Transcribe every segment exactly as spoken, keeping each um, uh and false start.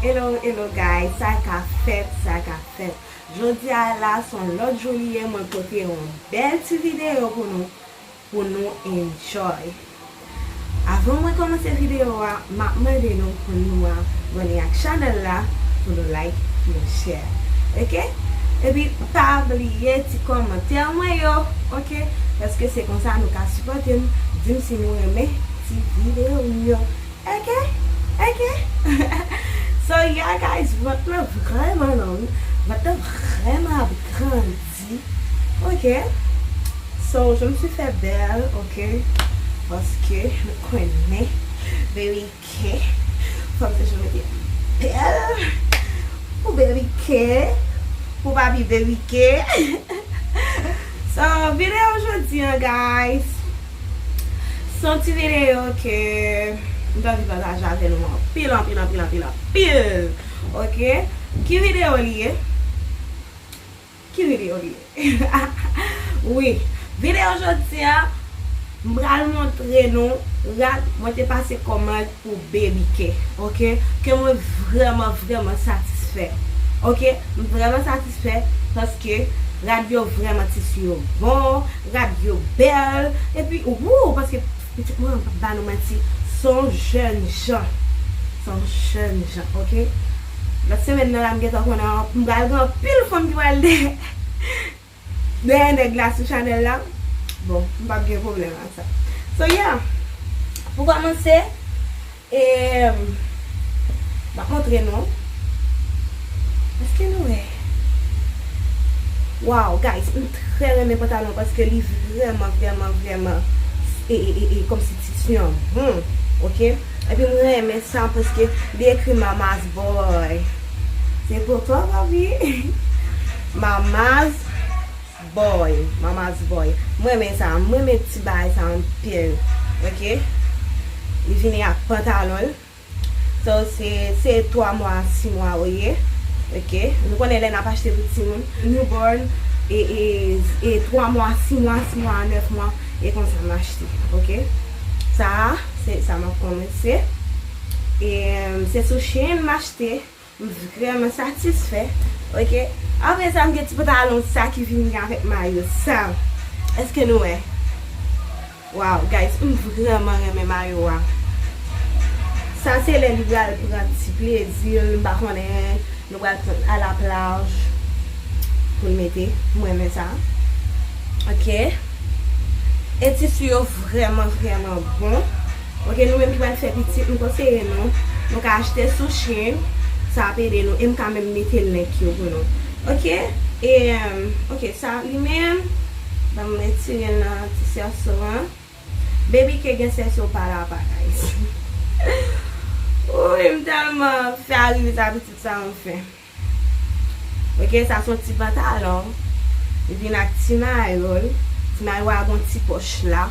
Hello, hello guys, sa ka fèt, sa ka fèt. Jodi a la, se yon lòt jou li ye, mwen pote yon bèl ti videyo pou nou, pou nou enjoy. Avan mwen kòmanse videyo a, m ap mande nou pou nou abòne ak chanèl la, pou nou like, pou nou share. Oke? Epi pa bliye ti kòmantè mwen yo, oke? Paske se konsa nou ka sipòte m, di m si nou renmen ti videyo m yo. Oke? Oke? So yeah guys, vant lan vrèman long, vant lan vrèman ap grandi. Oke? So je me suis fait belle, oke? Paske nou konnen Baby K, fò m toujou mete bèl pou Baby K, pou papi Baby K. So videyo jodi an guys, se yon ti videyo ke m t anvi pataje avè nou anpil, anpil, anpil, anpil, anpil. Oke? Ki videyo li ye? Ki videyo li ye? Wi, videyo jodi a, m pral montre nou rad mwen te pase kòmand pou Baby K, oke? Ke mwen vrèman, vrèman satisfè. Oke? M vrèman satisfè paske rad yo vrèman tisi yo bon, rad yo bèl, epi wou, paske pitit mwen, m p ap ba nou manti, se yon jèn jan. Se yon jèn jan, oke? Lòt semèn nan la, m gentan konnen, m pral gen anpil fanm ki pral dèyè, dèyè nèg la sou chanèl la. Bon, m p ap gen pwoblèm ak sa. So yeah, pou kòmanse, e, m ap montre nou. Èske nou wè? Wow, guys, m trè renmen pantalon paske li vrèman, vrèman, vrèman, e, e, e, e, kòmsi tisi an bon, oke? Epi m renmen sa paske li ekri Mama's Boy. Se pou twa, papi. Mama's Boy, Mama's Boy. M renmen sa, m renmen ti bagay sa anpil, oke? Li vini ak pantalon l. So, se, se twa mwa, sis mwa ou ye. Oke? Nou konnen lè n ap achte pou timoun, newborn, e, e, e twa mwa, sis mwa, sis mwa, nèf mwa, e konsa m achte. Oke? Sa a, se sa m ap kòmanse. E, se sou Shein m achte. M vrèman satisfè. Oke? Apre sa, m gen ti pantalon sa ki vini avèk mayo sa. Èske nou wè? Wow, guys, m vrèman renmen mayo a. Sa se lè li pral pran ti plezi l, m pa konnen, nou pral pran a la plaj pou l mete. M renmen sa. Oke. E tisi yo vrèman, vrèman bon. Oke, nou menm ki pral fè pitit, m konseye nou, nou ka achte sou Shein, sa ap ede nou, e m ka menm mete link yo pou nou. Oke, e, oke, sa li menm, ban m retire l nan ti sèso an. Baby K gen sèso pa la pa, guys. Wi, m tèlman fè arive sa pitit sa anfen. Oke, sa se yon ti pantalon. Li vin ak ti mayo l. Ti mayo a gon ti pòch la.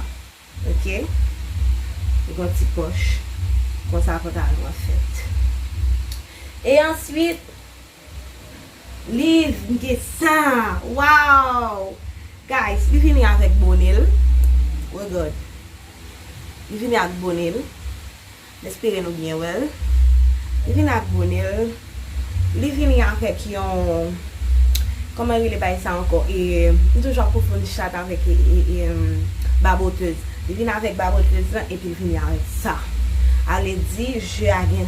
Oke? Li gon ti pòch. Konsa pantalon an fèt. E answit, li gen sa. Wow! Guys, li vini avèk bone l. Regard. Li vini ak bone l. M espere nou byen wè l. Li vini ak bone l. Li vini avèk yon, kòman rele bagay sa ankò? E, m toujou ap konfonn chat avèk, e, e, e, babotez. Li vini avèk babotez lan epi l vini avèk sa. Ale di, je a gen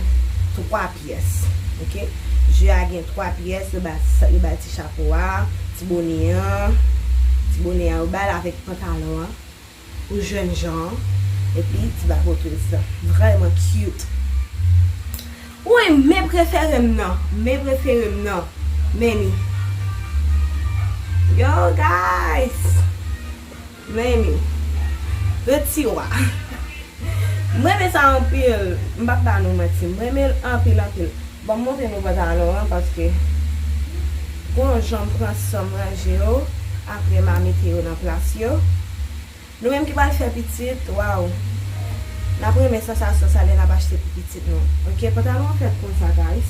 twa pyès. Oke? Je a gen twa pyès, yo ba, yo ba l ti chapo a, ti bone an, ti bone an, yo ba l avèk pantalon an. Pou jèn jan an, epi ti babotez la. Vrèman cute. Wi, men prefere m nan. Men prefere m nan. Men li. Yo, guys. Men li. Reti wa. M renmen sa anpil. M p ap ba nou manti. M renmen l anpil, anpil. Bon, m montre nou pantalon an, paske gon jan m pran san m ranje yo. Apre, m a mete yo nan plas yo. Nou menm ki pral fè pitit, waw! N ap renmen sansasyon sa lè n ap achte pou pitit nou. Oke, pantalon an fèt konsa, guys.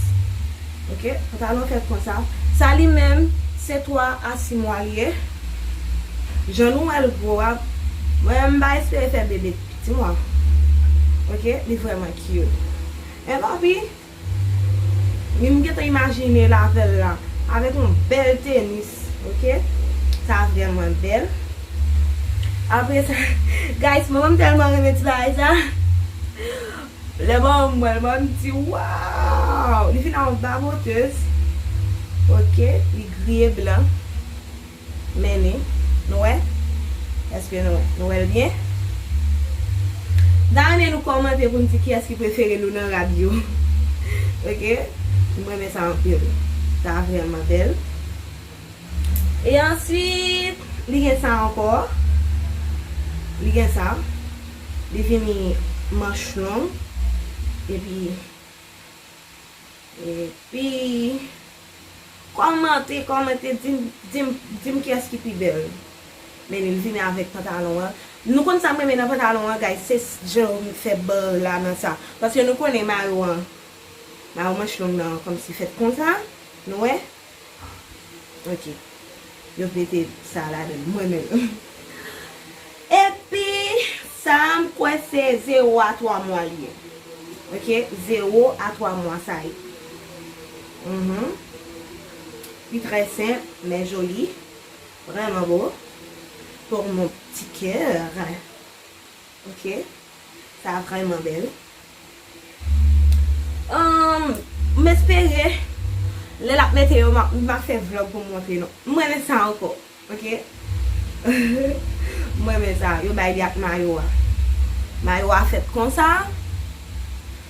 Oke, pantalon an fèt konsa. Sa li menm, se twa a sis mwa li ye. Jan nou wè l gwo a, mwen menm m pa espere fè bebe piti mwa. Oke, li vrèman cute. Men papi, M gentan imajine l avè l la. Avèk yon bèl tenis, oke? Sa vrèman bèl. Apre sa, guys, manman m tèlman renmen ti bagay sa. Lè manman m wè l, manman m di, "Waw!" Li vin a yon babotèz. Oke, li griye blan. Men li, nou wè? Èske nou wè? Nou wè l byen? M ta renmen nou kòmante pou n di kiyès ki prefere nou nan rad yo. Oke? M renmen sa anpil. Sa vrèman bèl. E answit, li gen sa ankò. Li gen sa. Li vini manch long. Epi, epi, kòmante, kòmante, di m, di m, di m kiyès ki pi bèl. Men li vini avèk pantalon an. Nou konn sa m renmen nan pantalon an, guys, se jan yo fè bò la nan sa. Paske nou konnen mayo an, mayo manch long nan kòmsi fèt konsa. Nou wè? Ok. Yo mete sa ladan l, mwen menm. Epi, sa a, m kwè se zewo a twa mwa li ye. Ok? Zewo a twa mwa sa ye. Mhm. Li trè senp, men joli. Vrèman bo. Pour mon petit cœur. Ok? Sa vrèman bèl. Ahn, m espere, lè l ap mete yo, m ap, m ap fè vlòg pou m montre nou. M renmen sa ankò, ok? M renmen sa. Yo bay li ak mayo a. Mayo a fèt konsa.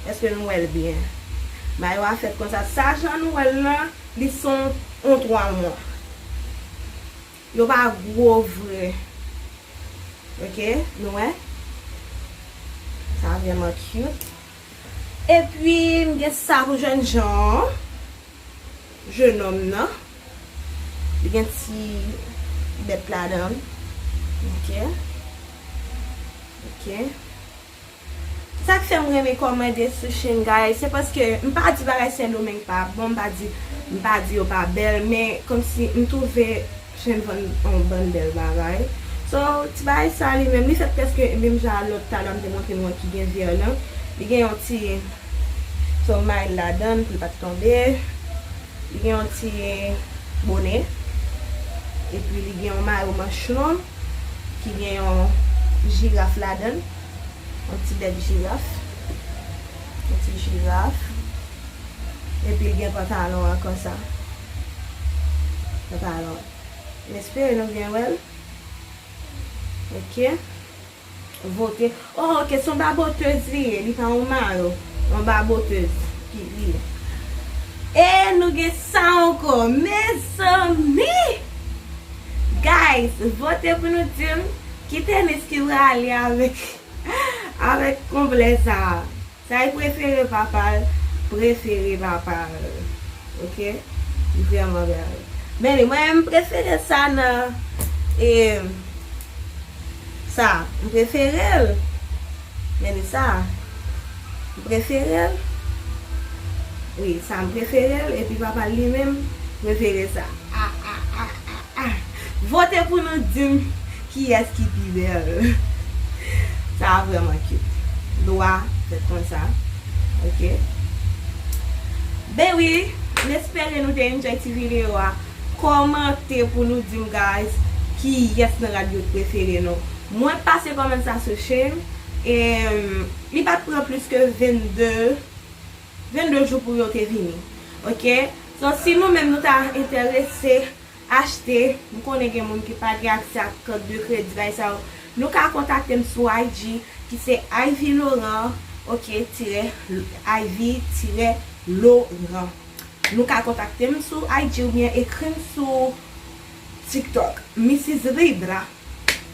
Èske nou wè l byen? Mayo a fèt konsa. Sa jan nou wè l lan, li se yon, yon twa mwa. Yo pa gwo vre. Ok, nou wè? Sa vrèman cute. Epi, m gen sa pou jènjan an. Jenòm nan. Li gen ti bèt ladan l. Ok. Ok. Sa k fè m renmen kòmande sou Shein, guys, se paske m pa di bagay Sendomeng pa bon, m pa di, m pa di yo pa bèl, men kòmsi m twouve Shein vann yon bann bèl bagay. So, ti bagay sa li menm, li fèt prèske menm jan a lòt talè m te montre nou an ki gen vè lan. Li gen yon ti somay ladan l pou l pa t tonbe. Li gen yon ti bone. Epi li gen yon mayo manch long ki gen yon jiraf ladan l. Yon ti bèt jiraf. Yon ti jiraf. Epi l gen pantalon an konsa. Pantalon. M espere nou byen wè l. Ok. Vote. Oh, ok, se yon babotèz li ye. Li pa yon mayo. Yon babotèz ki li ye. E nou gen sa ankò. Mezanmi! Guys, vote pou nou di m ki tenis ki prale avèk, avèk konplè sa a. Sa e prefere papa l, prefere papa l. Ok? Li vrèman bèl. Men li, mwen, m prefere sa nan, e, sa, m prefere l. Men li sa, m prefere l. Wi, sa, m prefere l. Epi papa l li menm, prefere sa. Ah, ah, ah, ah, ah. Vote pou nou di m kiyès ki pi bèl. Sa a vrèman cute. Dwa fèt konsa. Ok. Ben wi, m espere nou te enjoy ti videyo a. Kòmante pou nou di m, guys, kiyès nan rad yo prefere nou. Mwen pase kòmand sa sou Shein. E, li pa t pran plis ke vennde, vennde jou pou yo te vini. Ok? So, si nou menm nou ta enterese achte, m konnen gen moun ki pa gen aksè ak kat de kredi, bagay sa yo. Nou ka kontakte m sou I G, ki se Ivy Laurent, ok, tirè, Ivy tirè Laurent. Nou ka kontakte m sou I G oubyen ekri m sou TikTok, Missis Libra.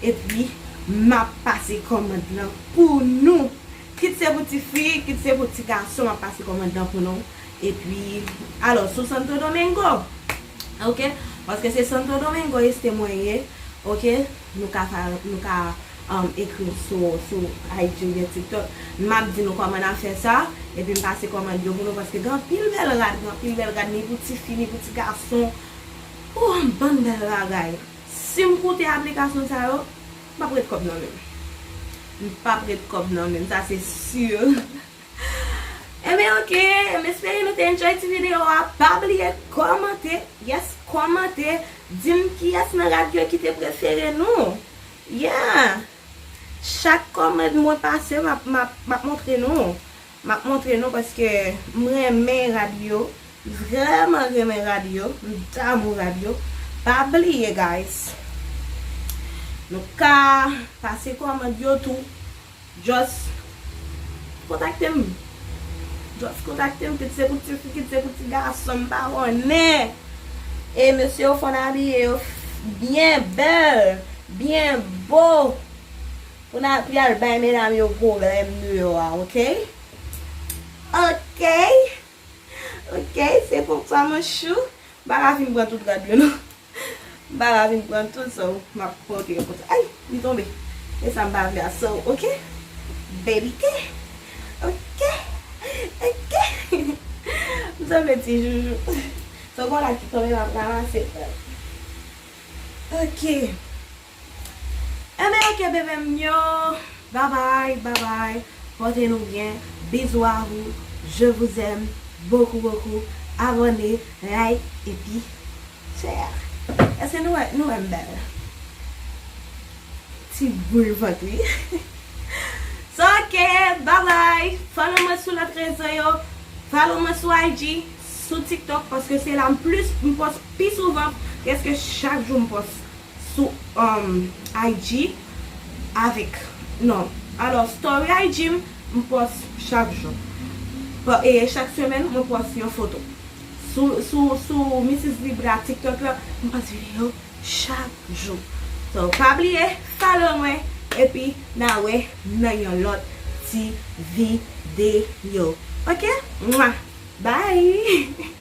Epi, m ap pase kòmand lan pou nou. Kit se pou ti fi, kit se pou ti gason, m ap pase kòmand lan pou nou. Epi, alò, sou Santo Domingo. Ok? Paske se Santo Domingo Este mwen ye. Ok? Nou ka fa, nou ka, um, ekri m sou, sou I G oubyen TikTok. M ap di nou kòman n ap fè sa. Epi m pase kòmand yo pou nou. Paske gen anpil bèl rad, gen anpil bèl rad, ni pou ti fi, ni pou ti gason. Oh, bann bèl bagay. Si m koute aplikasyon sa yo, m p ap ret kòb nan men m. M p ap ret kòb nan men m, sa se si. Enben, ok, m espere nou te enjoy Ti videyo a, pa bliye kòmante. Yes, kòmante. Di m kiyès nan rad yo ki te prefere nou. Yeah. Chak kòmand mwen pase, m ap, m ap, m ap montre nou. M ap montre nou paske m renmen rad yo. M vrèman renmen rad yo. M damou rad yo. Pa bliye, guys. Nou ka pase kòmand yo tou. Just kontakte m. Just kontakte m, kit se pou ti fi, kit se pou ti gason, m pa konnen. E mesye yo fò n abiye yo byen bèl, byen bo. Pou n al, pou y al bay medam yo pwoblèm deyò a, oke? Oke? Oke, se pou sa, mon chou. M pa ka fin pran tout rad yo, non. M pa ka fin pran tout, so, m ap montre yo konsa. Ay, li tonbe. E sa m pa vle a, so, oke? Baby, ke? Oke? Oke? M sanble ti joujou. So, gon rad ki tonbe, m ap ranmase. Oke. Enben, oke, bebe m yo. Babay, babay. Pòte nou byen. Bizou a vou. Je vous aime beaucoup, beaucoup. Abòne, like, epi share. Èske nou wè, nou wè m bèl? Ti boul vant, wi. So, oke, babay. Follow mwen sou lòt rezo yo. Follow mwen sou I G, sou TikTok, paske se la m plis, m pòs pi souvan, prèske chak jou m pòs sou, um, I G avèk, non, alò, story I G m, m pòs chak jou. Pa, e chak semèn, mwen pòs yon foto. Sou, sou, sou Missis Libra TikTok la, m pòs videyo chak jou. So, pa bliye, follow mwen, epi n a wè nan yon lòt ti videyo. Oke? Mwa! Bye!